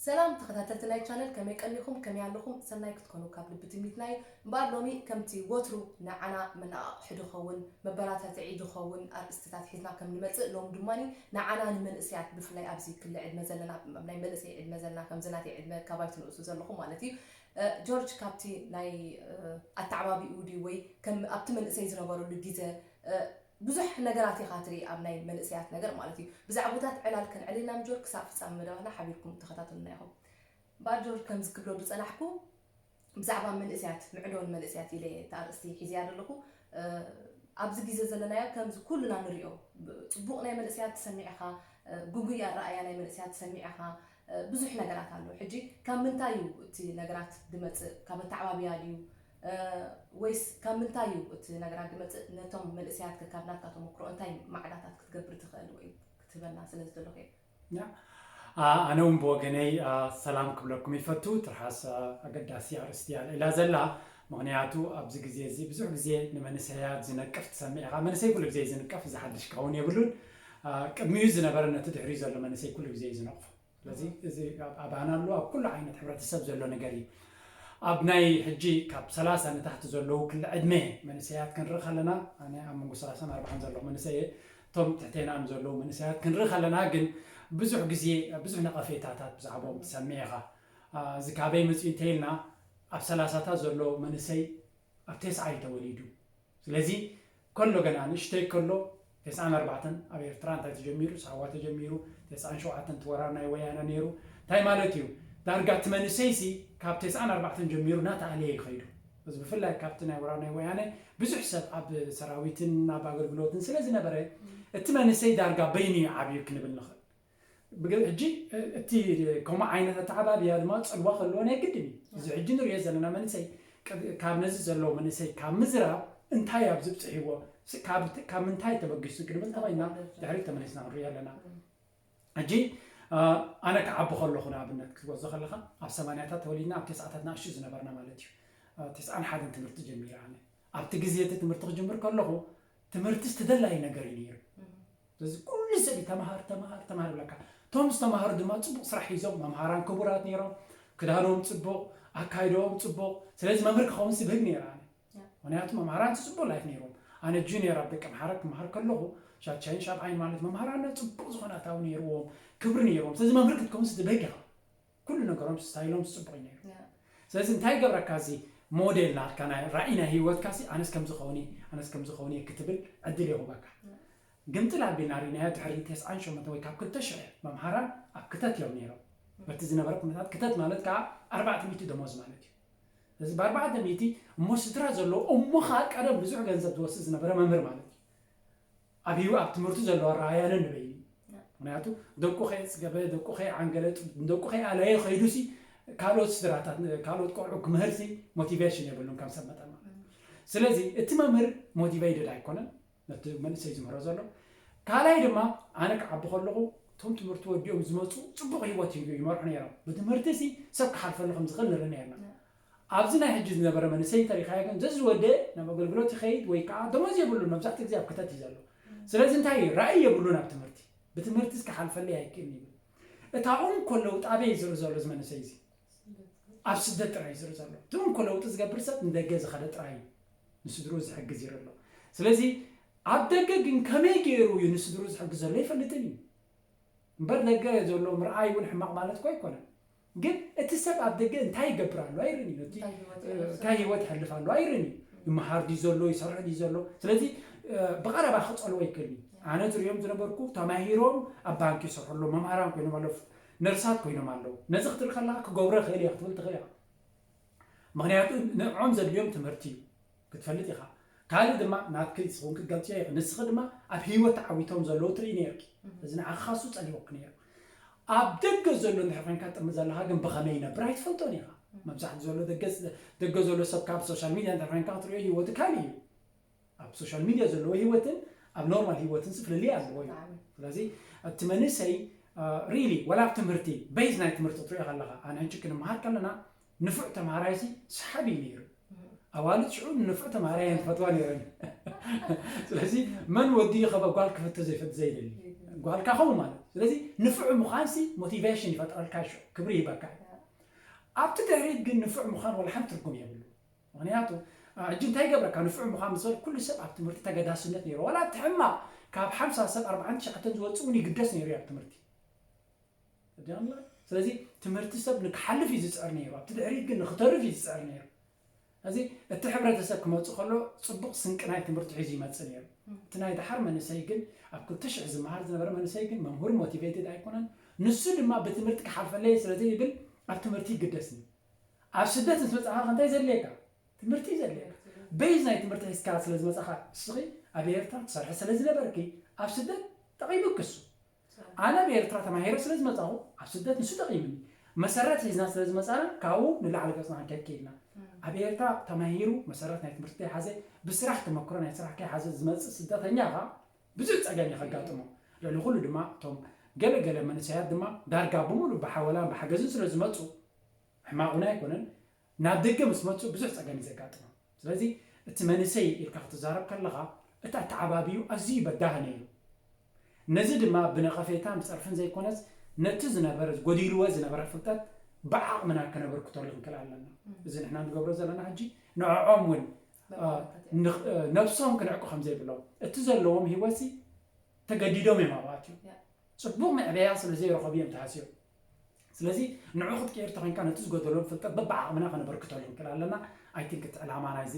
ሰላም ተኸታተልቲ ናይ ቻነል፣ ከመይ ቀኒኹም? ከመይ ኣለኹም? ሰናይ ክትኮኑ ካብ ልቢ ትምኒትና እዩ። እምበኣር ሎሚ ከምቲ ወትሩ ንዓና መነቓቕሒ ድኸውን፣ መበራታትዒ ድኸውን ኣርእስትታት ሒዝና ከም ንመጽእ፣ ሎም ድማ ንዓና ንመንእሰያት፣ ብፍላይ ኣብዚ ክሊ ዕድመ ዘለና፣ ኣብ ናይ መንእሰይ ዕድመ ዘለና፣ ከምዚ ናተይ ዕድመ ካባይ ትንእሱ ዘለኹም ማለት እዩ። እ፣ ጆርጅ፣ ካብቲ ናይ፣ እ፣ ኣተዓባቢኡ ድዩ ወይ ከም ኣብቲ መንእሰይ ዝነበረሉ ግዜ፣ እ፣ ብዙሕ ነገራት ኢኻ ትርኢ ኣብ ናይ መንእሰያት ነገር ማለት እዩ። ብዛዕባታት ዕላል ከንዕልልና ምጆር ክሳብ ፍጻመ መደባትና ሓቢርኩም ተኸታተሉና ኢኹም። እምበኣር ጆርጅ፣ ከምዚ ክብሎ ዝጸናሕኩ ብዛዕባ መንእሰያት፣ ምዕዶ ንመንእሰያት ኢለ እታ ኣርእስቲ ሒዝያ ዘለኹ። እ፣ ኣብዚ ግዜ ዘለናዮ ከምዚ ኩልና ንሪኦ፣ ብ-፣ ጽቡቕ ናይ መንእሰያት ትሰሚዕ ኢኻ፣ እ፣ ግጉይ ኣረኣእያ ናይ መንእሰያት ትሰሚዕ ኢኻ፣ እ፣ ብዙሕ ነገራት ኣሎ። ሕጂ ካብ ምንታይ እዩ እቲ ነገራት ዝመጽእ? ካብ ኣተዓባብያ ድዩ? እ፣ ወይስ ካብ ምንታይ እዩ እቲ ነገራት ዝመጽእ? ነቶም መንእሰያት ከ ካብ ናትካ ተመክሮ እንታይ ማዕዳታት ክትገብር ትኽእል ወይ ክትህበና ስለ ዝደለኹ እየ። ያ፣ ኣ-፣ ኣነ እውን ብወገነይ፣ ኣ፣ ሰላም ክብለኩም ይፈቱ። ትርሓስ፣ ኣ፣ ኣገዳሲ ኣርእስቲ እያ ኣልዒላ ዘላ። ምኽንያቱ ኣብዚ ግዜ እዚ ብዙሕ ግዜ ንመንእሰያት ዝነቅፍ ትሰምዕ ኢኻ። መንእሰይ ኩሉ ግዜ ዝንቀፍ፣ እዚ ሓድሽ ክኸውን የብሉን። ኣ፣ ቅድሚኡ ዝነበረ ነቲ ድሕሪኡ ዘሎ መንእሰይ ኩሉ ግዜ እዩ ዝነቕፎ። ስለዚ እዚ ኣብ ኣባና ኣሎ፣ ኣብ ኩሉ ዓይነት ሕብረተሰብ ዘሎ ነገር እዩ። ኣብ ናይ ሕጂ ካብ ሰላሳ ንታሕቲ ዘለዉ ክሊ ዕድመ መንእሰያት ክንርኢ ከለና፣ ኣነ ኣብ መንጎ ሰላሳን ኣርባዓን ዘለኹ መንእሰይ እየ። እቶም ትሕቴና ንዘለዉ መንእሰያት ክንርኢ ከለና ግን ብዙሕ ግዜ ብዙሕ ነቐፌታታት ብዛዕባኦም ትሰምዕ ኢኻ። ኣ፣ እዚ ካበይ መጺኡ እንተኢልና፣ ኣብ ሰላሳታት ዘሎ መንእሰይ ኣብ ተስዓ እዩ ተወሊዱ። ስለዚ ከሎ ገና ንእሽተይ ከሎ ተስዓን ኣርባዕተን ኣብ ኤርትራ እንታይ ተጀሚሩ? ሳዋ ተጀሚሩ። ተስዓን ሸውዓተን እቲ ወራር ናይ ወያነ ነይሩ። እንታይ ማለት እዩ? ዳርጋ እቲ መንእሰይሲ ካብ ተስዓን ኣርባዕተን ጀሚሩ እናተኣለየ ይኸይዱ። እዚ ብፍላይ ካብቲ ናይ ወራር ናይ ወያነ ብዙሕ ሰብ ኣብ ሰራዊትን ኣብ ኣገልግሎትን ስለ ዝነበረ፣ እቲ መንእሰይ ዳርጋ በይኑ እዩ ዓብዩ ክንብል ንኽእል። ብግ-፣ ሕጂ እቲ ከምኡ ዓይነት ኣተዓባብያ ድማ ጽልዋ ክህልዎ ናይ ግድን እዩ። እዚ ሕጂ ንሪኦ ዘለና መንእሰይ፣ ቅ-፣ ካብ ነዚ ዘለዎ መንእሰይ ካብ ምዝራብ እንታይ ኣብ ዝብጽሕዎ፣ ስ-፣ ካብ፣ ካብ ምንታይ ተበጊሱ ክንብል ተባይና ድሕሪት ተመሊስና ክንሪኦ ኣለና። ሕጂ፣ ኣ፣ ኣነ ክዓቢ ከለኹ ንኣብነት ክትወስዶ ከለኻ፣ ኣብ ሰማንያታት ተወሊድና፣ ኣብ ተስዓታት ንኣሽቱ ዝነበርና ማለት እዩ። ኣ፣ ተስዓን ሓደን ትምህርቲ ጀሚረ ኣነ። ኣብቲ ግዜ እቲ ትምህርቲ ክጅምር ከለኹ፣ ትምህርቲስ ተደላዪ ነገር እዩ ነይሩ። ስለዚ ኩሉ ሰብ እዩ ተምሃር፣ ተምሃር፣ ተምሃር ይብለካ። እቶም ዝተምሃሩ ድማ ጽቡቕ ስራሕ ሒዞም፣ መምሃራን ክቡራት ነይሮም፣ ክዳኖም ጽቡቕ፣ ኣካይዳኦም ጽቡቕ። ስለዚ መምህር ክኸውን ስብህግ ነይረ ኣነ። ያ። ምኽንያቱ መምሃራን ጽቡቕ ላይፍ ነይሮም። ኣነ ጁኒየር ኣብ ደቀ ምሓረ ክምሃር ከለኹ፣ ሻድሻይን ሻብዓይን ማለት መምሃራንና ጽቡቕ ዝኾነ ኣታዊ ነይርዎም፣ ክብሪ ነይርዎም። ስለዚ መምህር ክትከውን ስብህግ ኢኻ። ኩሉ ነገሮም ስታይሎም ጽቡቕ እዩ ነይሩ። ያ። ስለዚ እንታይ ይገብረካ? እዚ ሞዴል ናትካ፣ ናይ ራእይ ናይ ህይወትካ ሲ፣ ኣነስ ከምዚ ኸውን እየ፣ ኣነስ ከምዚ ኸውን እየ ክትብል ዕድል የሁበካ። ያ። ግምጥል ኣቢልና ርኢናዮ፣ ድሕሪ ተስዓን ሸሞንተን ወይ ካብ ክልተ ሽሕ መምሃራን ኣብ ክተት እዮም ነይሮም። በቲ ዝነበረ ኩነታት፣ ክተት ማለት ከዓ ኣርባዕተ ሚእቲ ደሞዝ ማለት እዩ። ስለዚ ብኣርባዕተ ሚእቲ እሞ ስድራ ዘለዎ፣ እሞ ከዓ ቀደም ብዙሕ ገንዘብ ዝወስድ ዝነበረ መምህር ማለት እዩ። ኣብ ህይወ-፣ ኣብ ትምህርቱ ዘለዎ ኣረኣእያ ነንበይኑ እዩ። ምኽንያቱ ደቁ ከየጽገበ፣ ደቁ ከየዓንገለ፣ ደቁ ከየኣለየ ከይዱሲ፣ ካልኦት ስድራታት፣ ካልኦት ቆልዑ ክምህርሲ ሞቲቬሽን የብሉን ከም ሰብ መጠን ማለት እዩ። ስለዚ እቲ መምህር ሞቲቬይትድ ኣይኮነን ነቲ መንእሰይ ዝምህሮ ዘሎ። ካልኣይ ድማ ኣነ ክዓቢ ከለኹ እቶም ትምህርቲ ወዲኦም ዝመጹ ጽቡቕ ህይወት እዩ ይመርሑ ነይሮም። ብትምህርቲሲ ሰብ ክሓልፈሉ ከም ዝኽእል ንርኢ ነይርና። ኣብዚ ናይ ሕጂ ዝነበረ መንእሰይ እንተሪኻዮ ግን ዘዝወደ ናብ ኣገልግሎት ይኸይድ ወይ ከዓ ደሞዝ የብሉን፣ መብዛሕትኡ ግዜ ኣብ ክተት እዩ ዘሎ። ስለዚ እንታይ እዩ? ራእይ የብሉን ኣብ ትምህርቲ። ብትምህርቲስ ክሓልፈለይ ኣይክእልን ይብል። እታ እንኮ ለውጢ ኣበይ እዩ ዝርኢ ዘሎ እዚ መንእሰይ እዚ? ኣብ ስደት ጥራይ እዩ ዝርኢ ዘሎ። እቲ እንኮ ለውጢ ዝገብር ሰብ ንደገ ዝኸደ ጥራይ እዩ ንስድርኡ ዝሕግዝ ይርኢ ኣሎ። ስለዚ ኣብ ደገ ግን ከመይ ገይሩ እዩ ንስድርኡ ዝሕግዝ ዘሎ? ኣይፈልጥን እዩ። እምበር ደገ ዘሎ ምርኣይ እውን ሕማቕ ማለት እኮ ኣይኮነን። ግን እቲ ሰብ ኣብ ደገ እንታይ ይገብር ኣሎ ኣይርን እዩ። እቲ፣ እንታይ ህይወት እ፣ የሕልፍ እንታይ ህይወት ይሕልፍ ኣሎ ኣይርን እዩ። ይመሃር ድዩ ዘሎ፣ ይሰርሕ ድዩ ዘሎ? ስለዚ፣ እ፣ ብቐረባ ክጸልዎ ይክእል እዩ። ኣነ ዝሪኦም ዝነበርኩ ተማሂሮም ኣብ ባንክ ይሰርሑ ኣለዉ፣ መምሃራን ኮይኖም ኣለዉ፣ ነርሳት ኮይኖም ኣለዉ። ነዚ ክትርኢ ከለኻ ክገብሮ ይኽእል እየ ክትብል ትኽእል ኢኻ። ምኽንያቱ ንዕኦም ዘድልዮም ትምህርቲ እዩ። ክትፈልጥ ኢኻ። ካልእ ድማ ናትኪ ንስኹም ክትገልጽዮ ኢኺ። ንስኺ ድማ ኣብ ህይወት ተዓዊቶም ዘለዉ ትርኢ ነይርኪ። እዚ ንዓኺ ካሱ ጸሊወኪ ነይሩ። ኣብ ደገ ዘሎ እንድሕር ኮይንካ ጥሚ ዘለኻ ግን ብኸመይ ይነብር ኣይትፈልጦን ኢኻ። መብዛሕትኡ ዘሎ ደገ፣ ደገ ዘሎ ሰብ ካብ ሶሻል ሚድያ እንድሕር ኮይንካ ክትሪኦ ህይወቱ ካልእ እዩ። ኣብ ሶሻል ሚድያ ዘለዎ ህይወትን ኣብ ኖርማል ህይወትን ፍልልይ ኣለዎ እዩ። ብጣዕሚ። ስለዚ እቲ መንእሰይ፣ አ፣ ሪሊ ወላ ኣብ ትምህርቲ፣ ቤዝ ናይ ትምህርቲ ክትሪኦ ከለኻ፣ ኣነ ሕጂ ክንመሃር ከለና ንፉዕ ተምሃራይሲ ሰሓቢ እዩ ነይሩ። ኣዋልድ ሽዑ ንፉዕ ተምሃራይ እየን ዝፈትዋ ነይረን። ስለዚ መን ወዲ እዩ ከበ ጓል ክፍቶ ዘይፈ-፣ ዘይደሊ? ጓልካ ኸው ማለት። ስለዚ ንፉዕ ምዃንሲ ሞቲቬሽን ይፈጥረልካ፣ ሽዑ ክብሪ ይህበካ እዩ። ኣብቲ ድሕሪት ግን ንፉዕ ምዃን ወላ ሓንቲ ትርጉም የብሉ። ምክንያቱ ሕጂ እንታይ ይገብረካ? ንፉዕ ምዃን ምስ በል ኩሉ ሰብ ኣብ ትምህርቲ ተገዳስነት ነይሩ። ዋላ እቲ ሕማቕ ካብ ሓምሳ ሰብ ኣርባዓን ትሽዓተን ዝወፅእ እውን ይግደስ ነይሩ እዩ ኣብ ትምህርቲ። ስለዚ ትምህርቲ ሰብ ንክሓልፍ እዩ ዝፅዕር ነይሩ፣ ኣብቲ ድሕሪት ግን ንክተርፍ እዩ ዝፅዕር ነይሩ። እዚ እቲ ሕብረተሰብ ክመፅእ ከሎ ፅቡቕ ስንቂ ናይ ትምህርቲ ሒዙ ይመፅእ ነይሩ። እቲ ናይ ደሓር መንእሰይ ግን ኣብ ክልተ ሽሕ ዝመሃር ዝነበረ መንእሰይ ግን መምህሩ ሞቲቬትድ ኣይኮነን። ንሱ ድማ ብትምህርቲ ክሓልፈለይ ስለ ዘይብል ኣብ ትምህርቲ ይግደስኒ። ኣብ ስደት ምስ መፃኻ እንታይ ዘድልየካ? ትምህርቲ እዩ ዘድልየካ። ቤዝ ናይ ትምህርቲ ሒዝካ ስለ ዝመፃኻ እስኺ ኣብ ኤርትራ ትሰርሒ ስለ ዝነበርኪ ኣብ ስደት ጠቒሙኪ እሱ። ኣነ ኣብ ኤርትራ ተማሂረ ስለ ዝመፃኹ ኣብ ስደት ንሱ ጠቒሙኒ። መሰረት ሒዝና ስለ ዝመፃና ካብኡ ንላዕሊ ገፅና ክንከድ ክኢልና። ኣብ ኤርትራ ተማሂሩ መሰረት ናይ ትምህርቲ ከይሓዘ ብስራሕ ተመክሮ ናይ ስራሕ ከይሓዘ ዝመፅእ ስደተኛ ኸዓ ብዙሕ ፀገም እዩ ከጋጥሞ። ልዕሊ ኩሉ ድማ እቶም ገለ ገለ መንእሰያት ድማ ዳርጋ ብምሉእ ብሓወላን ብሓገዝን ስለ ዝመፁ ሕማቕ እውን ኣይኮነን። ናብ ደገ ምስ መፁ ብዙሕ ፀገም እዩ ዘጋጥሞም። ስለዚ እቲ መንእሰይ ኢልካ ክትዛረብ ከለኻ እቲ ኣተዓባብዩ ኣዝዩ በዳሂ ነይሩ። ነዚ ድማ ብነቐፌታን ብፀርፍን ዘይኮነስ ነቲ ዝነበረ ጎዲልዎ ዝነበረ ፍልጠት ብዓቕምና ከነበርክተሉ ክንክእል ኣለና። እዚ ንሕና ንገብሮ ዘለና ሕጂ ንዕዖም እውን ነብሶም ክንዕቁ ከም ዘይብሎም እቲ ዘለዎም ህይወትሲ ተገዲዶም እዮም ኣብኣትዮም ፅቡቕ መዕበያ ስለ ዘይረኸቡ እዮም ተሃስዮም። ስለዚ ንዑ ክትቅይር ተኮይንካ ነቲ ዝጎደሎም ፍልጠት በብዓቕምና ከነበርክተሉ ንክእል ኣለና። ኣይ ቲንክ እቲ ዕላማ ናይዚ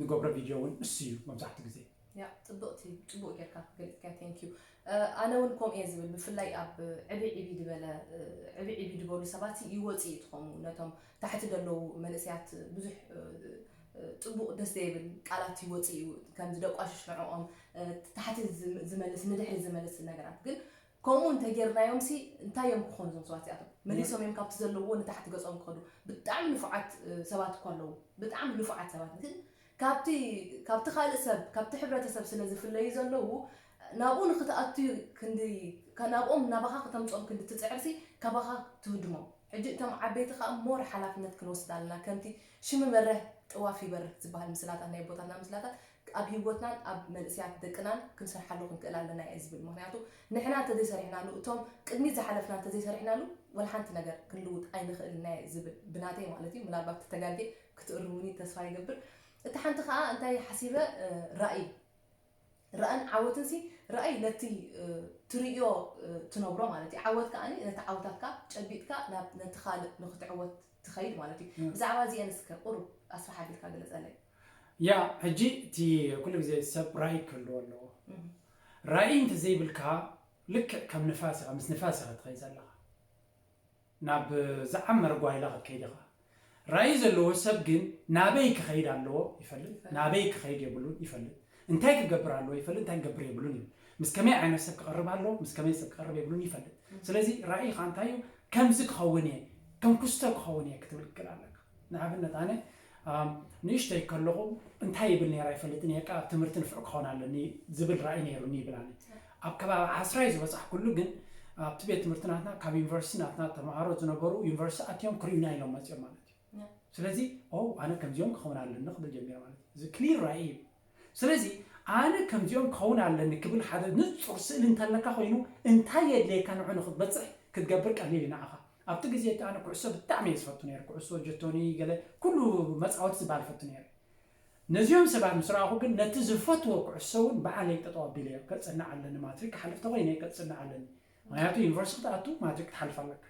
ንገብሮ ቪድዮ እውን እሱ እዩ መብዛሕትኡ ግዜ። ያ ፅቡቕቲ ፅቡቕ ጌርካ ገሊፅካዮ thank you። ኣነ እውን ከምኡ እየ ዝብል ብፍላይ ኣብ ዕቢ ዕቢ ዝበለ ዕቢ ዕቢ ዝበሉ ሰባት ይወፅእ እዩ ትኾኑ ነቶም ታሕቲ ዘለዉ መንእሰያት ብዙሕ ፅቡቕ ደስ ዘይብል ቃላት ይወፅእ እዩ ከምዚ ደቋሽሽ ንዕኦም ታሕቲ ዝመልስ ንድሕሪ ዝመልስ ነገራት ግን ከምኡ እንተጌርናዮም ሲ እንታይ እዮም ክኾኑ እዞም ሰባት እዚኣቶም መሊሶም እዮም ካብቲ ዘለውዎ ንታሕቲ ገጾም ክኸዱ ብጣዕሚ ንፉዓት ሰባት እኮ ኣለዉ ብጣዕሚ ንፉዓት ሰባት ግን ካብቲ ካብቲ ካልእ ሰብ ካብቲ ሕብረተሰብ ስለ ዝፍለዩ ዘለዉ ናብኡ ንክትኣቱ ክንዲ ናብኦም ናባኻ ክተምፅኦም ክንዲ ትፅዕርሲ ካባኻ ትህድሞም ሕጂ እቶም ዓበይቲ ከዓ ሞር ሓላፍነት ክንወስድ ኣለና ከምቲ ሽሚ መረህ ጥዋፍ ይበርህ ዝበሃል ምስላታት ናይ ኣቦታትና ምስላታት ኣብ ሂወትናን ኣብ መንእሰያት ደቅናን ክንሰርሓሉ ክንክእል ኣለና እየ ዝብል ምክንያቱ ንሕና እንተዘይሰሪሕናሉ እቶም ቅድሚት ዝሓለፍና እንተዘይሰሪሕናሉ ወላ ሓንቲ ነገር ክንልውጥ ኣይንኽእልና እየ ዝብል ብናተይ ማለት እዩ ምናልባት ተተጋጌ ክትእርሙኒ ተስፋ ይገብር እቲ ሓንቲ ከዓ እንታይ ሓሲበ ራእይ ራእን ዓወትን ሲ ራእይ ነቲ ትርእዮ ትነብሮ ማለት እዩ ዓወት ከዓ ነቲ ዓወታትካ ጨቢጥካ ነቲ ካልእ ንክትዕወት ትኸይድ ማለት እዩ ብዛዕባ እዚአን እስከ ቁሩብ ኣስፍሕ ኣቢልካ ግለፀለይ ያ ሕጂ እቲ ኩሉ ግዜ ሰብ ራእይ ክህልዎ ኣለዎ ራእይ እንተዘይብልካ ልክዕ ከም ንፋስ ኢኻ ምስ ንፋስ ኢኻ ትኸይድ ዘለኻ ናብ ዝዓመር ጓይላ ክትከይድ ኢኻ ራእይ ዘለዎ ሰብ ግን ናበይ ክኸይድ ኣለዎ ይፈልጥ ናበይ ክኸይድ የብሉን ይፈልጥ እንታይ ክገብር ኣለዎ ይፈልጥ እንታይ ክገብር የብሉን እዩ ምስ ከመይ ዓይነት ሰብ ክቐርብ ኣለዎ ምስ ከመይ ሰብ ክቐርብ የብሉን ይፈልጥ ስለዚ ራእይ ኻ እንታይ እዩ ከምዚ ክኸውን እየ ከም ኩስቶ ክኸውን እየ ክትብል ክል ኣለካ ንኣብነት ኣነ ንእሽተይ ከለኹ እንታይ ይብል ነይራ ይፈልጥን እየ ኣብ ትምህርቲ ንፍዕ ክኸውን ኣለኒ ዝብል ራእይ ነይሩኒ ይብል ኣነ ኣብ ከባቢ ዓስራይ ዝበፃሕኩሉ ግን ኣብቲ ቤት ትምህርቲ ናትና ካብ ዩኒቨርሲቲ ናትና ተምሃሮ ዝነበሩ ዩኒቨርሲቲ ኣትዮም ክርእዩና ኢሎም መፅኦም ማለት እዩ ስለዚ ኣነ ከምዚኦም ክኸውን ኣለኒ ክብል ጀሚረ ማለት እዩ እዚ ክሊር ራእይ እዩ ስለዚ ኣነ ከምዚኦም ክኸውን ኣለኒ ክብል ሓደ ንፁር ስእሊ እንተለካ ኮይኑ እንታይ የድልየካ ንዑ ንክትበፅሕ ክትገብር ቀሊል እዩ ንዓኻ ኣብቲ ግዜ እቲ ኣነ ኩዕሶ ብጣዕሚ እየ ዝፈቱ ነይረ ኩዕሶ ጀቶኒ ገለ ኩሉ መፃወቲ ዝበሃል ፈቱ ነይረ ነዚኦም ሰባት ምስ ረኣኹ ግን ነቲ ዝፈትዎ ኩዕሶ እውን በዓለይ ጠጠው ኣቢለዮ ከፅንዕ ኣለኒ ማትሪክ ክሓልፍ ተኮይነ ከፅንዕ ኣለኒ ምክንያቱ ዩኒቨርሲቲ ክትኣቱ ማትሪክ ክትሓልፍ ኣለካ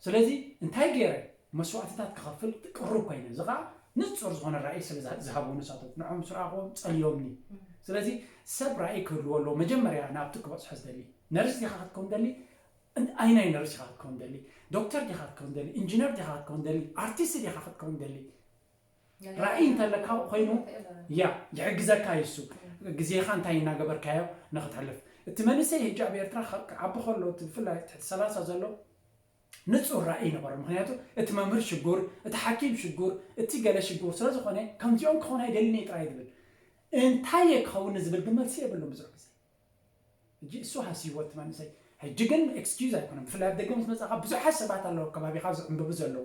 ስለዚ እንታይ ገይረ መስዋእትታት ክኸፍል ቅሩብ ኮይነ እዚ ከዓ ንፁር ዝኾነ ራእይ ስለ ዝሃብዎ ንሳቶም ንዖም ምስ ረኣኽዎም ፀልዮምኒ ስለዚ ሰብ ራእይ ክህልዎ ኣለዎ መጀመርያ ናብቲ ክበፅሖ ዝደሊ ነርስ ዲኻ ክትከውን ደሊ ኣይናይ ነርስ ኢኻ ክትከውን ደሊ ዶክተር ዲኻ ክትከውን ደሊ ኢንጂነር ዲኻ ክትከውን ደሊ ኣርቲስት ዲኻ ክትከውን ደሊ ራእይ እንተለካ ኮይኑ ያ ይሕግዘካ ይሱ ግዜኻ እንታይ እናገበርካዮ ንክትሕልፍ እቲ መንእሰይ ህጂ ኣብ ኤርትራ ክዓቢ ከሎ እቲ ብፍላይ ትሕቲ ሰላሳ ዘሎ ንፁር ራእይ ነበሮ ምክንያቱ እቲ መምህር ሽጉር እቲ ሓኪም ሽጉር እቲ ገለ ሽጉር ስለዝኾነ ከምዚኦም ክኾን ኣይደልን እየ ጥራይ ዝብል እንታይ እየ ክኸውን ዝብል ግን መልሲ የብሉን ብዙሕ ግዜ ሕጂ እሱ ሃስይዎ እቲ መንእሰይ ሕጂ ግን ኤክስኪዩዝ ኣይኮነን ብፍላይ ኣብ ደገ ምስ መፃኻ ብዙሓት ሰባት ኣለዉ ከባቢኻ ዝዕንብቡ ዘለዉ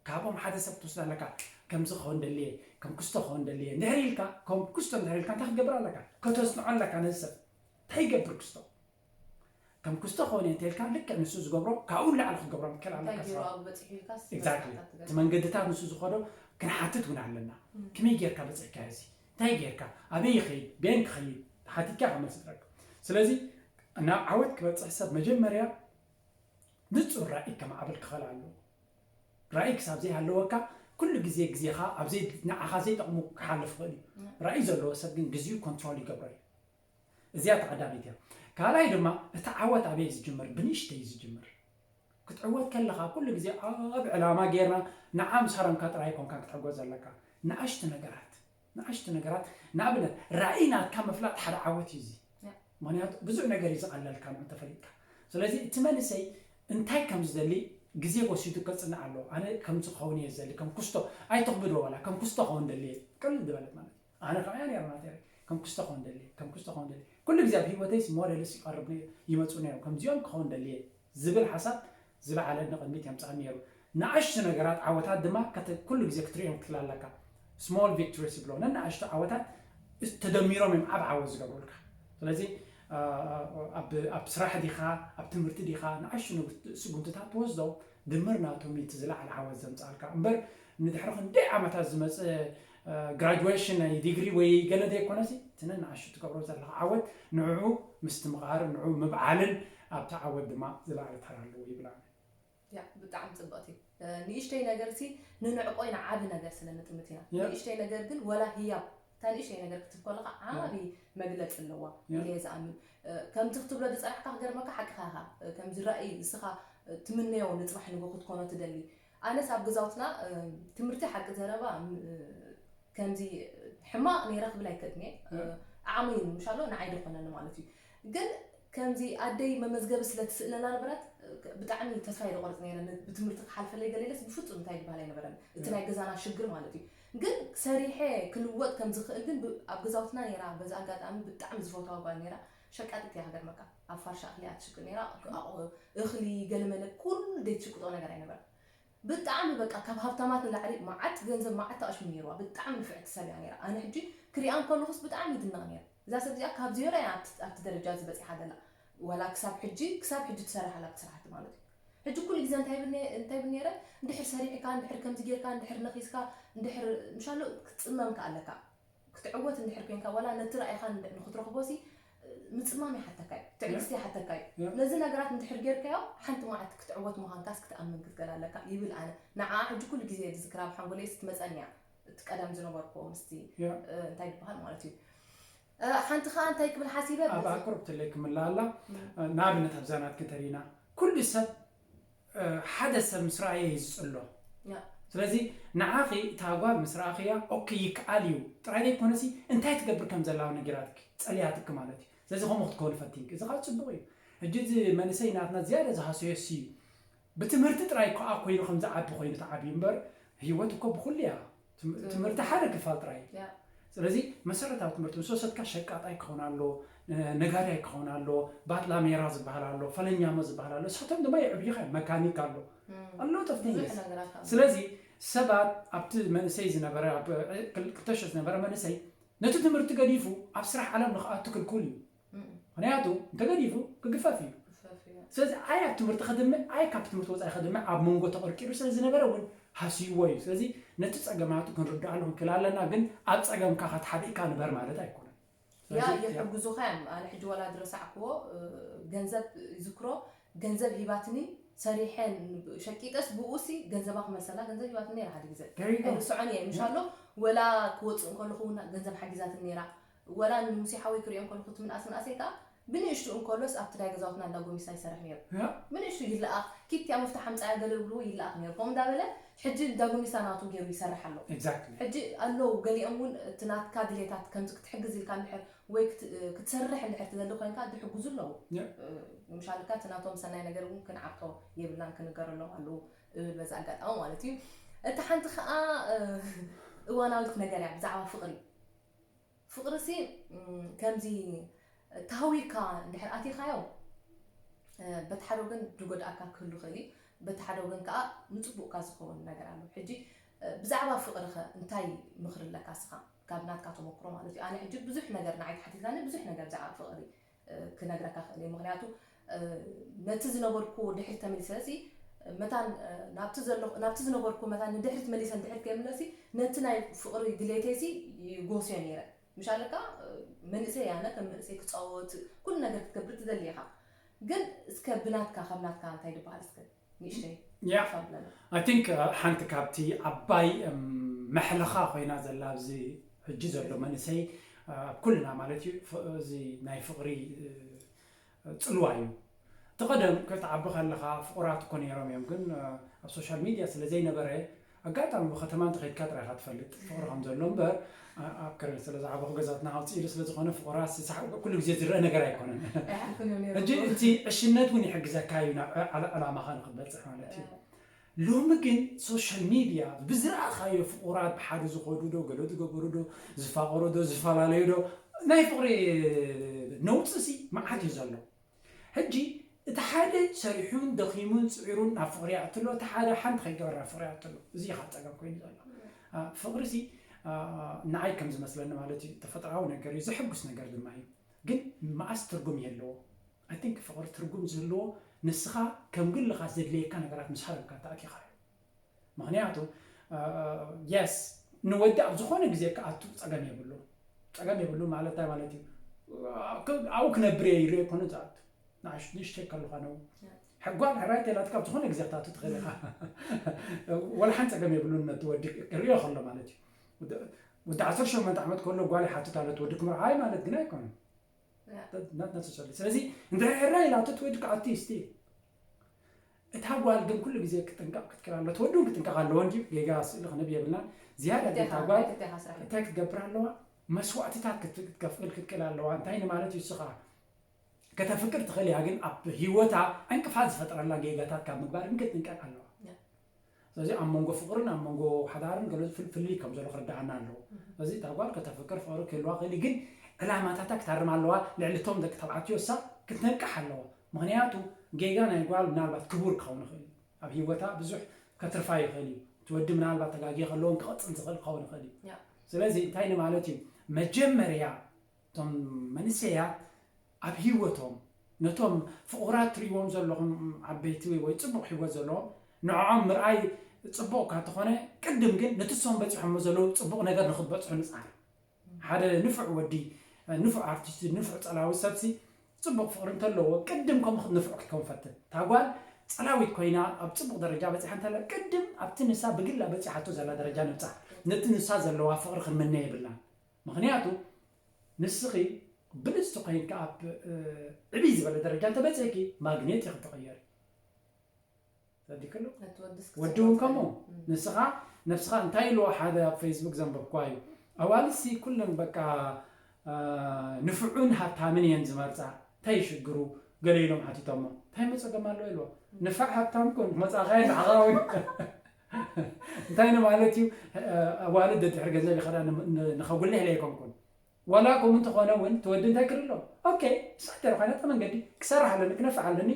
ካብኦም ሓደ ሰብ ክትወስድ ኣለካ ከምዚ ክኸውን ደልየ ከም ክስቶ ክኸውን ደልየ እንድሕር ኢልካ ከም ክስቶ እንድሕር ኢልካ እንታይ ክትገብር ኣለካ ከተፅንዖ ኣለካ ነዚ ሰብ እንታይ ይገብር ክስቶ ከም ኩስቶ ክኸውን እየ እንተልካ ልክዕ ንሱ ዝገብሮ ካብኡ ንላዕሊ ክትገብሮ ምክእል ኣለካ። እንታይ ገይሩ ኣብኡ በፂሑ ኢልካስ Exactly። መፅናዕታት እቲ ትገብር። መንገድታት ንሱ ዝኸዶ ክንሓትት እውን ኣለና። ከመይ ጌርካ በፂሕካ እዚ? እንታይ ጌርካ? ኣበይ ይኸይድ? ቤን ክኸይድ? ሓቲትካ ከመልሲ ትረክብ። ስለዚ ናብ ዓወት ክበፅሕ ሰብ መጀመርያ ንፁር ራእይ ከማዕብል ክኽእል ኣለዎ። ራእይ ክሳብ ዘይሃለወካ ኩሉ ግዜ ግዜኻ ኣብ ዘይ ንዓኻ ዘይጠቕሙ ክሓልፍ ይኽእል እዩ። ራእይ ዘለዎ ሰብ ግን ግዜኡ ኮንትሮል ይገብሮ እዩ። እዚኣ ተቐዳሚት እያ። ካልኣይ ድማ እቲ ዓወት ኣበይ ዝጅምር? ብንእሽተይ ዝጅምር። ክትዕወት ከለኻ ኩሉ ግዜ ኣብ ዕላማ ጌርና ንዓ ምስ ሃረምካ ጥራይ ኮንካ ክትዕወት ዘለካ። ንኣሽቱ ነገራት ንኣሽቱ ነገራት ንኣብነት ራእይ ናትካ ምፍላጥ ሓደ ዓወት እዩ እዚ። ምክንያቱ ብዙሕ ነገር እዩ ዝቐለልካ ምእንቲ ፈሊጥካ። ስለዚ እቲ መንእሰይ እንታይ ከም ዝደሊ ግዜ ወሲዱ ከፅንዕ ኣለዎ። ኣነ ከምዚ ክኸውን እየ ዝደሊ ከም ኩስቶ ኣይተኽብዶ ዋላ ከም ኩስቶ ክኸውን ደሊ እየ ቅልል ዝበለት ማለት እዩ። ኣነ ከምያ ነርና ከም ኩስቶ ክኸውን ደሊ ከም ኩስቶ ክኸውን ደሊ ኩሉ ግዜ ኣብ ሂወተይስ ሞዴልስ ይቐርብ ይመፁ ነይሮም ከምዚኦም ክኸውን ደሊ እየ ዝብል ሓሳብ ዝለዓለ ንቕድሚት የምፅኣ ነይሩ። ንኣሽቱ ነገራት ዓወታት ድማ ኩሉ ግዜ ክትሪኦም ክትል ኣለካ። small victories ይብሎ ነንኣሽቱ ዓወታት ተደሚሮም እዮም ዓብ ዓወት ዝገብሩልካ። ስለዚ ኣብ ስራሕ ዲኻ ኣብ ትምህርቲ ዲኻ ንኣሽቱ ስጉምትታት ትወስዶ ድምር ናቶም እቲ ዝለዓለ ዓወት ዘምፅኣልካ እምበር ንድሕሪ ክንደይ ዓመታት ዝመፅእ graduation ናይ ዲግሪ ወይ ገለ ዘይኮነሲ እቲ ነንኣሽቱ ትገብሮ ዘለካ ዓወት ንዕኡ ምስትምቓርን ንዕኡ ምብዓልን ኣብቲ ዓወት ድማ ዝለዓለ ተራ ኣለዎ ይብል ኣነ። ያ ብጣዕሚ ፅብቕቲ ንእሽተይ ነገር ሲ ንንዕቆይ ንዓቢ ነገር ስለ ንጥምት ኢና ንእሽተይ ነገር ግን ወላ ህያው እታ ንእሽተይ ነገር ክትብ ከለካ ዓቢ መግለፂ ኣለዋ ኢለ ዝኣምን ከምዚ ክትብሎ ዝፀናሕካ ክገርመካ ሓቅኻ ኢኻ ከምዚ ራእይ ንስኻ ትምነዮ ንፅባሕ ንጎ ክትኮኖ ትደሊ ኣነስ ኣብ ገዛውትና ትምህርቲ ሓቂ ዘረባ ከምዚ ሕማቕ ነይረ ክብል ኣይክእልኒ ዓቕመይ ምሻሎ ንዓይ ደኾነኒ ማለት እዩ ግን ከምዚ ኣደይ መመዝገቢ ስለ ትስእለና ነበረት ብጣዕሚ ተስፋ ይቆርፅ ነይረ ብትምህርቲ ክሓልፈለይ ገለለስ ብፍፁም እንታይ ዝበሃል ኣይነበረን እቲ ናይ ገዛና ሽግር ማለት እዩ ግን ሰሪሐ ክልወጥ ከም ዝኽእል ግን ኣብ ገዛውትና ነይራ በዚ ኣጋጣሚ ብጣዕሚ ዝፈትዋ ጓል ነይራ ሸቃጢት እያ ክገርመካ ኣብ ፋርሻ እኽሊ እያ ትሽቅጥ ነይራ እኽሊ ገለመለ ኩሉ ዘይትሽቅጦ ነገር ኣይነበረን ብጣዕሚ በቃ ካብ ሃብታማት ንላዕሊ መዓት ገንዘብ መዓት ኣቕሽም ነይርዋ ብጣዕሚ ንፍዕቲ ሰብ እያ ነይራ ኣነ ሕጂ ክሪኣ እንከለኹስ ብጣዕሚ ይድነቕ ነይረ እዛ ሰብ እዚኣ ካብ ዜሮ እያ ኣብቲ ደረጃ እዚ በፂሓ ዘላ ዋላ ክሳብ ሕጂ ክሳብ ሕጂ ትሰርሕ ኣላ ብስራሕቲ ማለት እዩ ሕጂ ኩሉ ግዜ እንታይ ብል ነይረ እንድሕር ሰሪሕካ እንድሕር ከምዚ ጌርካ እንድሕር ነኺስካ እንድሕር ምሻሎ ክትፅመምካ ኣለካ ክትዕወት እንድሕር ኮንካ ዋላ ነቲ ራእይኻ ንክትረኽቦ ሲ ምፅማም ይሓተካ እዩ ትዕግስቲ ይሓተካ እዩ ነዚ ነገራት እንድሕር ጌርካዮ ሓንቲ መዓልቲ ክትዕወት ምዃንካስ ክትኣምን ክትገል ኣለካ ይብል ኣነ ንዓ ሕጂ ኩሉ ግዜ ዝዝክራ ኣብ ሓንጎለይ ስትመፀኒ እያ እቲ ቀደም ዝነበርኩ ምስቲ እንታይ ዝበሃል ማለት እዩ ሓንቲ ከዓ እንታይ ክብል ሓሲበ ኣብ ኣቁርብትለይ ክምላ ኣላ ንኣብነት ኣብዛ ናትኪ እንተሪና ኩሉ ሰብ ሓደ ሰብ ምስ ረኣየ እዩ ዝፅሎ ስለዚ ንዓኺ እታ ጓል ምስ ረኣኽያ ኦኬ ይከኣል እዩ ጥራይ ዘይኮነሲ እንታይ ትገብር ከም ዘላ ነጊራትኪ ፀልያትኪ ማለት እዩ ስለዚ ከምኡ ክትከውን ፈቲንኪ እዚ ከዓ ፅቡቅ እዩ ሕጂ እዚ መንእሰይ ናትና ዝያዳ ዝሃሰዮ ሲ እዩ ብትምህርቲ ጥራይ ከዓ ኮይኑ ከም ዝዓቢ ኮይኑ ተዓብዩ እምበር ህይወት እኮ ብኩሉ እያ ትምህርቲ ሓደ ክፋል ጥራይ እዩ ስለዚ መሰረታዊ ትምህርቲ ምስ ወሰድካ ሸቃጣይ ክኸውን ኣሎ ነጋዳይ ክኸውን ኣሎ ባጥላ ሜራ ዝበሃል ኣሎ ፈለኛሞ ዝበሃል ኣሎ እሳቶም ድማ የዕብዩኻ መካኒክ ኣሎ ኣሎ ተፍትንስ ስለዚ ሰባት ኣብቲ መንእሰይ ዝነበረ ክልተሸ ዝነበረ መንእሰይ ነቲ ትምህርቲ ገዲፉ ኣብ ስራሕ ዓለም ንክኣቱ ክልኩል እዩ ምክንያቱ እንተገዲፉ ክግፈፍ እዩ ስለዚ ኣይ ኣብ ትምህርቲ ከድምዕ ኣይ ካብ ትምህርቲ ወፃኢ ከድምዕ ኣብ መንጎ ተቐርቂሩ ስለ ዝነበረ እውን ሃስይዎ እዩ ስለዚ ነቲ ፀገማቱ ክንርድኣሉ ክንክእል ኣለና ግን ኣብ ፀገምካ ከተሓቢእካ ንበር ማለት ኣይኮነን ያ የሕግዙኻ እዮም ኣነ ሕጂ ዋላ ዝረሳዕክዎ ገንዘብ ይዝክሮ ገንዘብ ሂባትኒ ሰሪሐ ሸቂጠስ ብኡሲ ገንዘባ ክመልሰላ ገንዘብ ሂባትኒ ነራ ሓደ ግዜ ኣይርስዖን እየ ምሻሎ ወላ ክወፅእ እንከለኹ እውን ገንዘብ ሓጊዛትኒ ነራ ወላ ንሙሴ ሓወይ ክሪኦ እንከለኹ እቲ ምንኣስ ምንኣሰይ ከዓ ብንእሽቱ እንከሎስ ኣብቲ ናይ ገዛውትና እንዳጎሚስታ ይሰርሕ ነይሩ ብንእሽቱ ይለኣኽ ኪትያ መፍትሕ ኣምፃያ ገለ ይብልዎ ይለኣኽ ነይሩ ከምኡ እንዳበለ ሕጂ እንዳጎሚስታ ናቱ ገይሩ ይሰርሕ ኣሎ ሕጂ ኣለዉ ገሊኦም እውን እቲ ናትካ ድሌታት ከምዚ ክትሕግዝ ኢልካ እንድሕር ወይ ክትሰርሕ እንድሕር ትደሊ ኮይንካ ዝሕግዙ ኣለዉ ምሻልካ እቲ ናቶም ሰናይ ነገር እውን ክንዓብጦ የብልናን ክንገረሎም ኣለዉ እብል በዚ ኣጋጣሚ ማለት እዩ እቲ ሓንቲ ከዓ እዋናዊት ነገር እያ ብዛዕባ ፍቕሪ ፍቕሪ ሲ ከምዚ ተሃዊርካ እንድሕር ኣቲኻዮ በቲ ሓደ ወገን ዝጎድኣካ ክህሉ ይኽእል እዩ በቲ ሓደ ወገን ከዓ ንፅቡቕካ ዝኸውን ነገር ኣሎ ሕጂ ብዛዕባ ፍቕሪ ኸ እንታይ ምኽሪ ኣለካ ስኻ ካብ ናትካ ተመክሮ ማለት እዩ ኣነ ሕጂ ብዙሕ ነገር ንዓይ ተሓቲትካኒ ብዙሕ ነገር ብዛዕባ ፍቕሪ ክነግረካ ክእል እየ ምክንያቱ ነቲ ዝነበርኩ ድሕሪት ተመሊሰ ሲ መታን ናብቲ ዘሎ ናብቲ ዝነበርኩ መታን ንድሕሪት መሊሰ ድሕሪት ከይምለሲ ነቲ ናይ ፍቕሪ ድሌተይ ሲ ይጎስዮ ነይረ። ምሽ ኣለካ መንእሰይ ኣነ ከም መንእሰይ ክፃወት ኩሉ ነገር ክትገብር ትደሊ ኢኻ። ግን እስከ ብናትካ ከም ናትካ እንታይ ዝበሃል እስከ ንእሽተይ Yeah. ሓሳብ ኣለና። I think uh, ሓንቲ ካብቲ ዓባይ እም፣ መሕለኻ ኮይና ዘላ ኣብዚ ሕጂ ዘሎ መንእሰይ uh, ኣብ ኩልና ማለት እዩ ፍ- እዚ ናይ ፍቕሪ uh, ፅልዋ እዩ። እቲ ቀደም ክትዓቢ ከለኻ ፍቑራት እኮ ነይሮም እዮም፣ ግን uh, ኣብ ሶሻል ሚድያ ስለ ዘይነበረ ኣጋጣሚ ብከተማ እንተኸይድካ ጥራይ ኢኻ ትፈልጥ ፍቕሪ ከም ዘሎ እምበር ኣ- ኣብ ከረን ስለ ዝዓበኹ ገዛትና ኣውፅኢሉ ስለ ዝኾነ ፍቑራት ስሳዕ ኩሉ ግዜ ዝረአ ነገር ኣይኮነን። ኣይሓልፍን እዮም ነይሮም። ሕጂ እቲ ዕሽነት እውን ይሕግዘካ እዩ ናብ ዕ- ዕላ- ዕላማኻ ንክትበፅሕ ማለት እዩ። ሎሚ ግን ሶሻል ሚድያ ብዝረኣኻዮ ፍቑራት ብሓደ ዝኸዱ ዶ ገለ ዝገበሩ ዶ ዝፋቐሩ ዶ ዝፈላለዩ ዶ ናይ ፍቕሪ ነውፅሲ መዓት እዩ ዘሎ። ሕጂ እቲ ሓደ ሰሪሑን ደኺሙን ፅዒሩን ናብ ፍቕሪ ይኣትሎ፣ እቲ ሓደ ሓንቲ ከይገበረ ናብ ፍቕሪ ይኣትሎ። እዚ ኢኻ ፀገም ኮይኑ ዘሎ። አ፣ ፍቕሪ ሲ አ፣ ንዓይ ከም ዝመስለኒ ማለት እዩ ተፈጥራዊ ነገር እዩ፣ ዘሐጉስ ነገር ድማ እዩ። ግን መኣስ ትርጉም የለዎ። I think ፍቕሪ ትርጉም ዝህልዎ ንስኻ ከም ግልኻ ዘድልየካ ነገራት ምስ ሃረምካ ተኣኪኻ እዩ። ምክንያቱ የስ ንወዲ ኣብ ዝኾነ ግዜ ክኣቱ ፀገም የብሉ። ፀገም የብሉ ማለት እንታይ ማለት እዩ? ክ- ኣብኡ ክነብር እየ ይርኢ ኣይኮነ ዝኣቱ። ንኣሽ- ንእሽተይ ከለኻ ነው ሕጓን ሕራይ ተላትካ ኣብ ዝኾነ ግዜ ክትኣቱ ትኽእል ኢኻ። ወላ ሓንቲ ፀገም የብሉን ነቲ ወዲ ክሪኦ ከሎ ማለት እዩ። ወዲ- ወዲ ዓሰርተ ሸሞንተ ዓመት ከሎ ጓል ይሓትት ኣለት ወዲ ክምርዓይ ማለት ግን ኣይኮነን። ያ። Not necessarily። ስለዚ እንድሕር ሕራይ ኢላቶ ትወዲ ክኣቱ እዩ ስቲል። እታ ጓል ግን ኩሉ ግዜ ክጥንቀቕ ክትክእል ኣለዋ። ትወዲ እውን ክጥንቀቕ ኣለዎ እንድዩ። ጌጋ ስእሊ ክነብ የብልናን። ዝያዳ ግን እታ ክልቴኻ ጓል ክልቴኻ ስራሕ እዩ። እንታይ ክትገብር ኣለዋ? መስዋእትታት ክት- ክትከፍል ክትክእል ኣለዋ። እንታይ ንማለት እዩ? ንስኻ ከተፍቅር ትኽእል እያ፣ ግን ኣብ ህይወታ ዕንቅፋት ዝፈጥረላ ጌጋታት ካብ ምግባር ግን ክትጥንቀቕ ኣለዋ። ያ። ስለዚ ኣብ መንጎ ፍቕርን ኣብ መንጎ ሓዳርን ገለ ፍል- ፍልልይ ከም ዘሎ ክርድኣና ኣለዎ። ስለዚ እታ ጓል ከተፍቅር ፍቕሪ ክህልዋ ክእል እዩ፣ ግን ዕላማታታ ክታርም ኣለዋ። ልዕሊ እቶም ደቂ ተባዕትዮ እሳ ክትነቅሕ ኣለዋ። ምክንያቱ ጌጋ ናይ ጓል ምናልባት ክቡር ክኸውን ይኽእል እዩ። ኣብ ህይወታ ብዙሕ ከትርፋ ይኽእል እዩ። እቲ ወዲ ምናልባት ተጋጊ ከለውን ክቐፅል ዝኽእል ክኸውን ይኽእል እዩ። ያ። ስለዚ እንታይ ንማለት እዩ? መጀመርያ እቶም መንእሰያት ኣብ ህይወቶም ነቶም ፍቑራት ትሪእዎም ዘለኹም ዓበይቲ ወይ ፅቡቕ ህይወት ዘለዎም ንዕኦም ምርኣይ ፅቡቕ እኳ ተኾነ ቅድም ግን ነቲ እሶም በፂሖሞ ዘለዉ ፅቡቕ ነገር ንክትበፅሑ ንፅዓር። ሓደ ንፉዕ ወዲ ንፉዕ ኣርቲስት ንፉዕ ፀላዊ ሰብሲ ፅቡቕ ፍቕሪ እንተለዎ ቅድም ከምኡ ንፉዕ ክትከውን ፈትን። እታ ጓል ፀላዊት ኮይና ኣብ ፅቡቕ ደረጃ በፂሓ እንተላ ቅድም ኣብቲ ንሳ ብግላ በፂሓቶ ዘላ ደረጃ ንብፃሕ። ነቲ ንሳ ዘለዋ ፍቕሪ ክንምነ የብልናን። ምክንያቱ ንስኺ ብልፅቲ ኮይንካ ኣብ እ፣ ዕብይ ዝበለ ደረጃ እንተበፅሕኪ ማግኔት ኢኺ ትቕየሪ። ተረዲእክሉ? ነቲ ወድስ ወዲ እውን ክስሕቦ ከምኡ ይኽእል። ንስኻ ነብስኻ እንታይ ኢልዎ ሓደ ኣብ ፌስቡክ ዘንበብኳ እዩ። ኣዋልድሲ ኩለን በቃ እ፣ ንፍዑን ሃብታምን እየን ዝመርፃ፣ እንታይ ይሽግሩ ገለ ኢሎም ሓቲቶሞ። እንታይ መፀገም ኣለዎ ኢልዎ። ንፋዕ ሃብታም ኮን መፃኻይ ንዓኻ እውን እንታይ ንማለት እዩ? ኣዋልድ ደድሕሪ ገንዘብ ይኸዳ ንኸጉልሕ ኢለ ኣይኮንኩን። ዋላ ከምኡ እንተኾነ እውን ትወዲ እንታይ ክርኢ ኣሎ? ኦኬ ንሳ ተረኳይና እታ መንገዲ ክሰርሕ ኣለኒ ክነፍዕ ኣለኒ።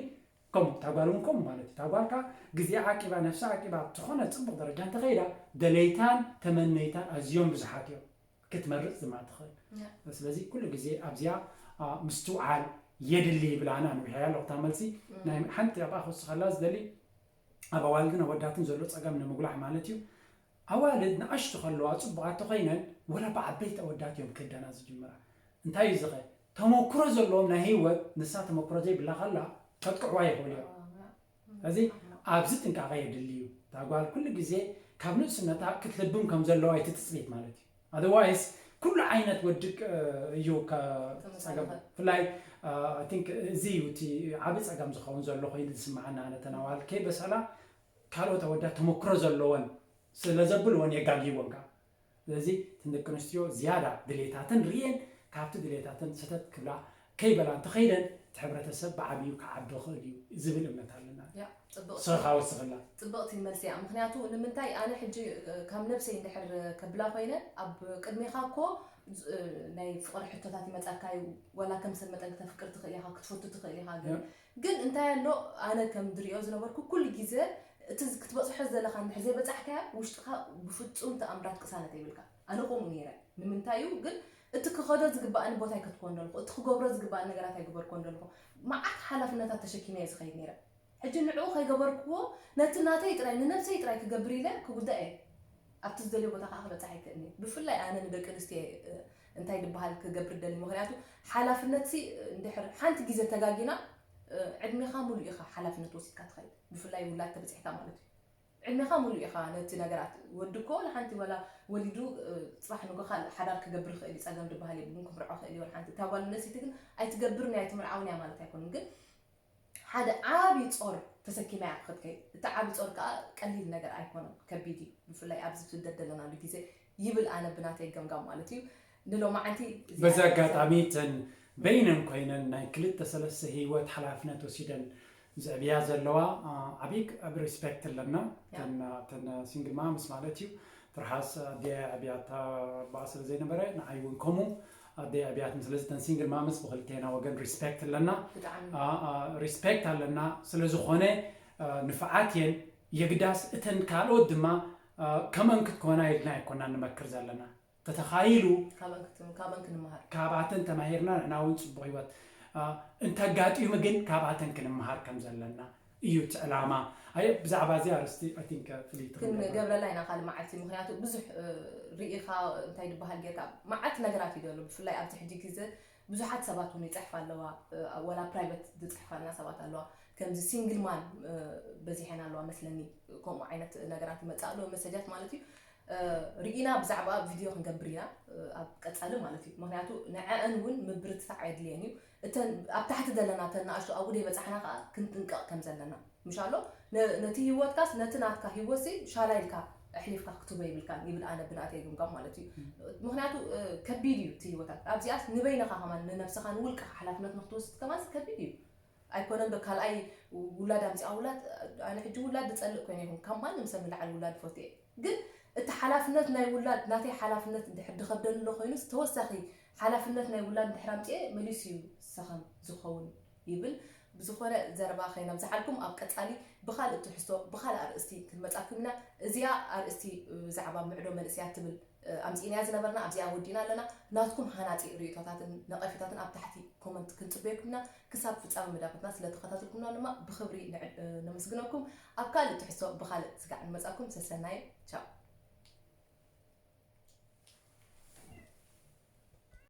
ከምኡ እታ ጓል እውን ከምኡ ማለት እዩ። እታ ጓልካ ግዜ ዓቂባ ነፍሳ ዓቂባ ዝኾነ ፅቡቕ ደረጃ እንተኸይዳ ደለይታን ተመነይታን ኣዝዮም ብዙሓት እዮም። ክትመርፅ ድማ ትኽእል። ስለዚ ኩሉ ግዜ ኣብዚኣ ምስትውዓል የድሊ ይብል። ኣነ ኣንዊሐያ ኣለኹ እታ መልሲ። ናይ ሓንቲ ኣብኣ ክወስኸላ ዝደሊ ኣብ ኣዋልድን ኣወዳትን ዘሎ ፀገም ንምጉላሕ ማለት እዩ። ኣዋልድ ንኣሽቱ ከለዋ ፅቡቓት ተኮይነን ወላ ብዓበይቲ ኣወዳት እዮም ክህደና ዝጅምራ። እንታይ እዩ ዝኸ ተመክሮ ዘለዎም ናይ ህይወት ንሳ ተመክሮ ዘይብላ ከላ ከጥቅዕዋ ይኽእሉ እዮም። እዚ ኣብዚ ጥንቃቐ የድሊ እዩ። እታ ጓል ኩሉ ግዜ ካብ ንእስነታ ክትልብም ከም ዘለዋ እቲ ትፅቢት ማለት እዩ። ኣደርዋይስ ኩሉ ዓይነት ወዲ እዩ ብፍላይ ቲንክ እዚ እዩ እቲ ዓብ ፀገም ዝኸውን ዘሎ ኮይኑ ዝስምዓና ኣነ ተናዋል ከይበሰላ ካልኦት ኣወዳት ተመክሮ ዘለወን ስለዘብልወን የጋግይወን ከዓ ስለዚ እተን ደቂ ኣንስትዮ ዝያዳ ድሌታተን ርእየን ካብቲ ድሌታተን ሰተት ክብላ ከይበላ እንተኸይደን እቲ ሕብረተሰብ ብዓብዩ ክዓቢ ይኽእል እዩ ዝብል እምነት ኣለና። ያ፣ ጽብቕቲ ስኻ ወስኽላ። ጽብቕቲ መልሲ እያ። ምኽንያቱ ንምንታይ ኣነ ሕጂ ካብ ነብሰይ እንድሕር ከብላ ኮይነ ኣብ ቅድሜኻ እኮ ናይ ፍቕሪ ሕቶታት ይመጻካ እዩ። ዋላ ከም ሰብ መጠን ክተፍቅር ትኽእል ኢኻ፣ ክትፈቱ ትኽእል ኢኻ። ግን ያ። ግን እንታይ ኣሎ ኣነ ከም ድሪኦ ዝነበርኩ ኩሉ ግዜ እቲ ክትበጽሖ ዘለኻ እንድሕር ዘይበጻሕካያ ውሽጥኻ ብፍጹም ተኣምራት ቅሳነት የብልካ። ኣነ ከምኡ ነይረ። ንምንታይ እዩ ግን እቲ ክኸዶ ዝግባኣኒ ቦታ ኣይከድክዎን ደለኹ፣ እቲ ክገብሮ ዝግባኣኒ ነገራት ኣይገበርክዎን ደለኹ። መዓት ሓላፍነታት ተሸኪመ እየ ዝኸይድ ነይረ። ሕጂ ንዕኡ ከይገበርክዎ፣ ነቲ ናተይ ጥራይ፣ ንነብሰይ ጥራይ ክገብር ኢለ ክጉዳእ እየ። ኣብቲ ዝደልዮ ቦታ ከዓ ክበፅሕ ኣይክእልን እየ። ብፍላይ ኣነ ንደቂ ኣንስትዮ እየ፣ እ፣ እንታይ ዝበሃል ክገብር ደሊ። ምኽንያቱ ሓላፍነትሲ፣ እ፣ እንድሕር ሓንቲ ግዜ ተጋጊና፣ እ፣ ዕድሜኻ ሙሉእ ኢኻ ሓላፍነት ወሲድካ ትኸይድ። ብፍላይ ውላድ ተበፂሕካ ማለት እዩ። ዕድሜኻ ሙሉእ ኢኻ ነቲ ነገራት። ወዲ እኮ ንሓንቲ ዋላ ወሊዱ፣ እ፣ ፅባሕ ንጎ ካልእ ሓዳር ክገብር ይኽእል እዩ፣ ፀገም ዝበሃል የብሉን፣ ክምርዖ ይኽእል እዩ። ወላ ሓንቲ እታ ጓል ኣንስተይቲ ግን ኣይትገብርን እያ፣ ኣይትምርዓውን እያ ማለት ኣይኮነን። ግን ሓደ ዓቢ ጾር ተሰኪማ እያ ክትከይድ። እቲ ዓቢ ጾር ከኣ ቀሊል ነገር ኣይኮነን፣ ከቢድ እዩ። ብፍላይ ኣብዚ ስደት ዘለናሉ ግዜ ይብል ኣነ ብናተይ ገምጋም ማለት እዩ። ንሎማዓንቲ እዚኣ በዚ ኣጋጣሚ እተን በይነን ኮይነን ናይ ክልተ ሰለስተ ህይወት ሓላፍነት ወሲደን ዘዕብያ ዘለዋ፣ አ፣ ዓብዪ ሪስፔክት ኣለና። ያ። እተን፣ እተን ሲንግል ማምስ ማለት እዩ። ትርሓስ ኣደ ኣዕብያታ ባእ ስለ ዘይነበረ ንዓይ እውን ከምኡ ኣደ ኣዕብያትኒ። ስለዚ እተን ሲንግል ማምስ ብክልቴና ወገን ሪስፔክት ኣለና። ብጣዕሚ። አ፣ አ፣ ሪስፔክት ኣለና። ስለ ዝኾነ፣ አ፣ ንፉዓት እየን። የግዳስ እተን ካልኦት ድማ፣ አ፣ ከመን ክትኮና ኢልና ኣይኮናን ንመክር ዘለና። ተተኻይሉ ካበን ክት-፣ ካበን ክንመሃር። ካብኣተን ተማሂርና ንሕና እውን ጽቡቕ ህይወት፣ አ፣ እንተጋጢሙ ግን ካብኣተን ክንመሃር ከም ዘለና እዩ እቲ ዕላማ። ኣየ ብዛዕባ እዚ ኣርእስቲ፣ I think፣ አ፣ ፍልይቲ ክንገብር። ክንገብረላ ኢና ካልእ መዓልቲ። ምኽንያቱ ብዙሕ፣ እ፣ ርኢኻ እንታይ ዝበሃል ጌርካ መዓት ነገራት እዩ ዘሎ። ብፍላይ ኣብዚ ሕጂ ግዜ ብዙሓት ሰባት እውን ይጽሕፋ ኣለዋ፣ እ፣ ወላ ፕራይቨት ዝጽሕፋልና ሰባት ኣለዋ። ከምዚ ሲንግል ማም፣ እ፣ በዚሐን ኣለዋ መስለኒ። ከምኡ ዓይነት ነገራት ይመጽእ ኣሎ፣ መሰጃት ማለት እዩ። እ፣ ርኢና ብዛዕባ ቪድዮ ክንገብር ኢና፣ እ፣ ኣብ ቀጻሊ ማለት እዩ። ምኽንያቱ ንዐአን እውን ምብርትታዕ የድልየን እዩ። እተን ኣብ ታሕቲ ዘለና፣ እተን ንኣሽቱ ኣብኡ ደይበጻሕና ከኣ ክንጥንቀቕ ከም ዘለና። ምሽ ኣሎ፣ ነ-፣ ነቲ ህይወትካስ፣ ነቲ ናትካ ህይወትሲ ሻላ ኢልካ ኣሕሊፍካ ክትህቦ የብልካን ይብል ኣነ ብናተይ ግምጋም ማለት እዩ። ም። ምኽንያቱ፣ እ፣ ከቢድ እዩ እቲ ህይወታት። ኣብዚኣስ ንበይንኻ ከማን፣ ንነብስኻ፣ ንውልቅኻ ሓላፍነት ንክትወስድ ከማንስ ከቢድ እዩ። ኣይኮነን ዶ ካልኣይ ውላድ ኣምጺኣ ውላድ፣ ኣነ ሕጂ ውላድ ዝጸልእ ኮይነ ይኹን፣ ካብ ማንም ሰብ ንላዕሊ ውላድ ፈትየ። ግን እቲ ሓላፍነት ናይ ውላድ፣ ናተይ ሓላፍነት እንድሕር ዝኸብደኒ ኣሎ ኮይኑስ፣ ተወሳኺ ሓላፍነት ናይ ውላድ እንድሕር ኣምጺኤ፣ መሊሱ እዩ ሰኸም ዝኸውን ይብል። ብዝኾነ ዘረባ ከይነብዝሓልኩም፣ ኣብ ቀጻሊ ብኻልእ ትሕዝቶ፣ ብኻልእ ኣርእስቲ ክንመጻኩም ኢና። እዚኣ ኣርእስቲ ብዛዕባ ምዕዶ መንእሰያት ትብል፣ እ፣ ኣምጺእናያ ዝነበርና ኣብዚኣ ወዲእና ኣለና። ናትኩም ሃናጺ ርእይቶታትን ነቐፌታትን ኣብ ታሕቲ ኮመንት ክንጽበየኩም ኢና። ክሳብ ፍጻመ መደባትና ስለ ተኸታተልኩምና ድማ ብኽብሪ ንዕ-፣ እ፣ ነመስግነኩም። ኣብ ካልእ ትሕዝቶ ብኻልእ ስጋዕ ንመጻኩም። ሰሰናዩ። ቻው።